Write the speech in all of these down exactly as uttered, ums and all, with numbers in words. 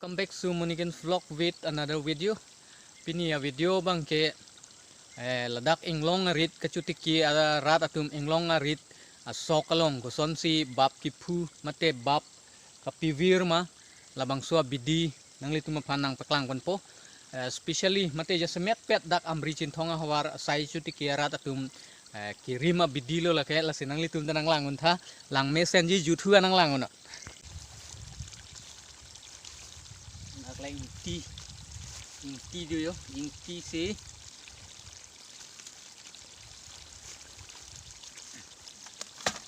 Come back to Munikin vlog with another video. Pini a-video abangke, eh, ladak inglong arit kachotiki arat atum inglong arit asok along kosonsi bap kiphu mate bap kapivir ma, labangso abidi nanglitum aphan nangpaklang ponpo. Eh, specially mate jasemet pet dak Amri Chinthong ahavar asai chotiki arat atum, eh, kirim abidi lo lake, lasi nanglitum ta nanglang untha, langmesenji juthu nanglang un. Dak la ingti, ingti do yo, ingti si.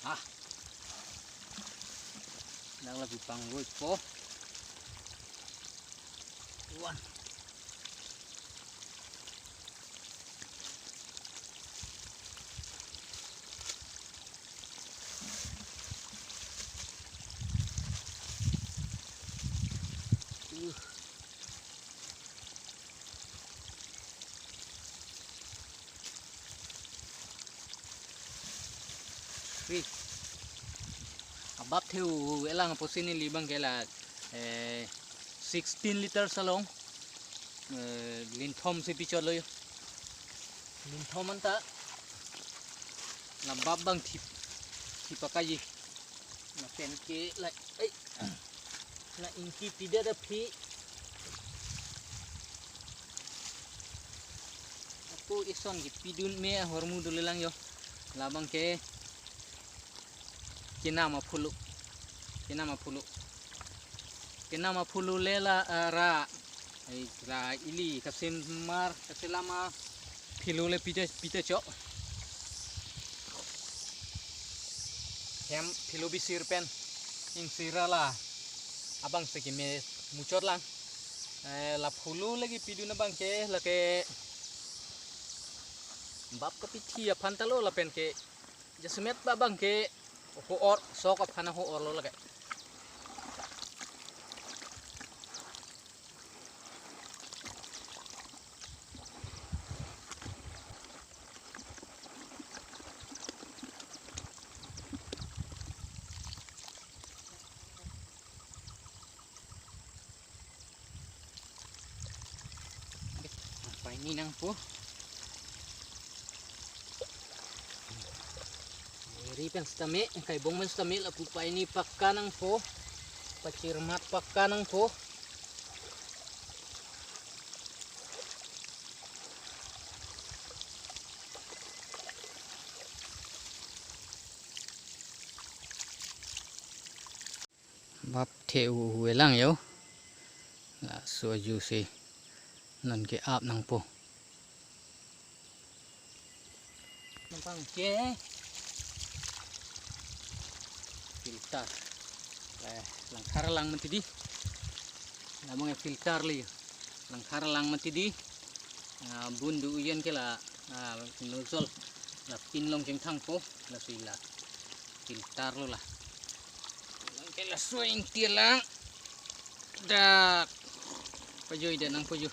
Ah. Dak la bupang lo po. One. Uh. Wih. Abap theu elang pusi neli abangke la, eh, sixteen liters along, eh, linthom si pichotlo yo. Linthom anta labap abang thip, thip akaji. Lapen ke la, eh, la ingki pidet aphi. Ako ison kipidun me ahormu dolelang yo. Labangke kenam aphulo. Kenam aphulo. Kenam aphulo le la, ah, ra. Ai, ra ili kasemar, kaselama philo le pita, pita chok. Hem philo bisir pen ingsira la abang si keme muchot lang. Eh, la philo lagi pidun abangke lake bap kapithi aphan ta lo lapen ke jasemet ba abangke ho-or sok aphan ho-or lo lake. Paini nangpo. Eri pen sitame, kaibong pen sitame lapu paini pakka nangpo. Pachirmat pakka nangpo. Bap the u u elang yo. Laso ajusi non ke-ap nangpo. Nangpang ke filter. Eh, langkar lang mati di. Labang filter li. Langkar lang mati di. Ah, bun do ujen ke la, ah, nozzle la pin along chingthangpo, lasi la filter lo la. Ke laso ingti lang. Dak. Pajoi dak nangpo jo.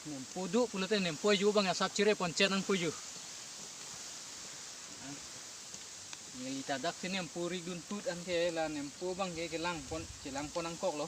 Nempo do pulote nempo aju abang asap chire pon chet nangpo aju. Neli ta dak si nempo rik dun tut anke la nempo abangke kelang pon, chelang pon nangkok lo.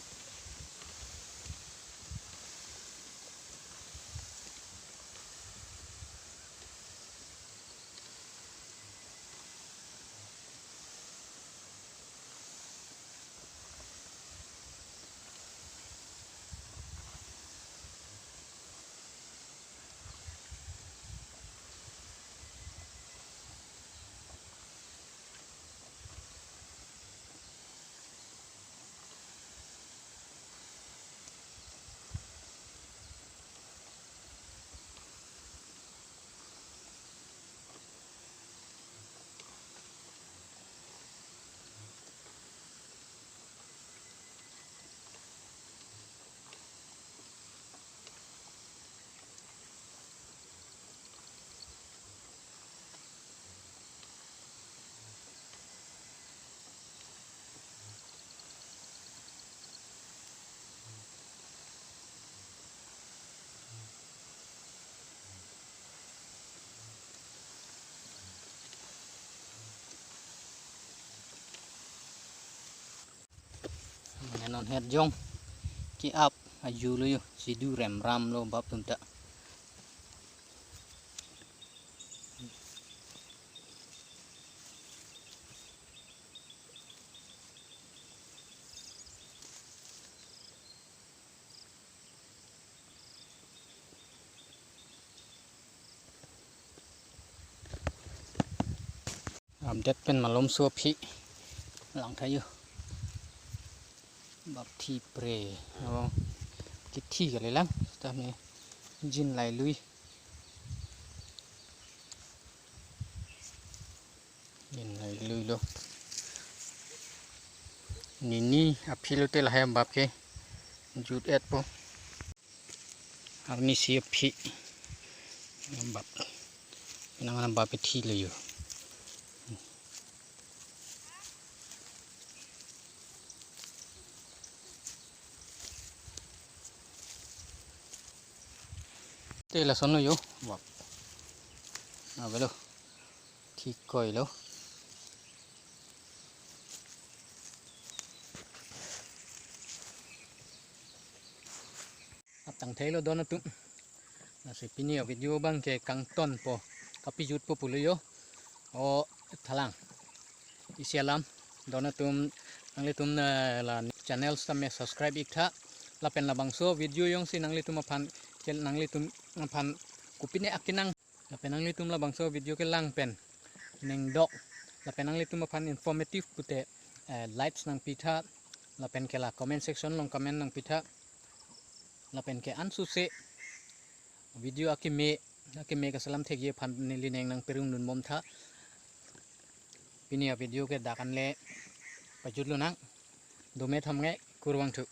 Non het jong ke-ap ayu lo yo, sidu remram lo bap atum ta. Update pen malomso aphi lang tha yo. Bap thi pre. Abo kithi kali lang. Seta me jin lailui. Jin lailui lo. Nini aphi lote lahai bap ke jut-et po. Arnisi aphi. Bap. Nang nang bap thi lo yo. Te lason lo yo. Bap. Avelo. Thik koi lo. Aptang thei lo don atum. Lasi pini avideo abang ke kangton po, kapijut po pulo yo. O thalang. Isi alam don atum, nanglitum, eh, la channel sitame subscribe ik tha. Lapen labangso video jongsi nanglitum aphan, ke nanglitum aphan kopine akenang. Lapen nanglitum labangso video kelang pen ningdok, lapen nanglitum aphan informative pute, eh, likes nangpi tha, lapen ke la comment section along comment nangpi tha, lapen ke ansose video akeme, akeme kaselam thekji aphan neli ning nangperung dunbom tha. Pini avideo ke dak an le pajut lonang. Dome thamnge, kurvangthu.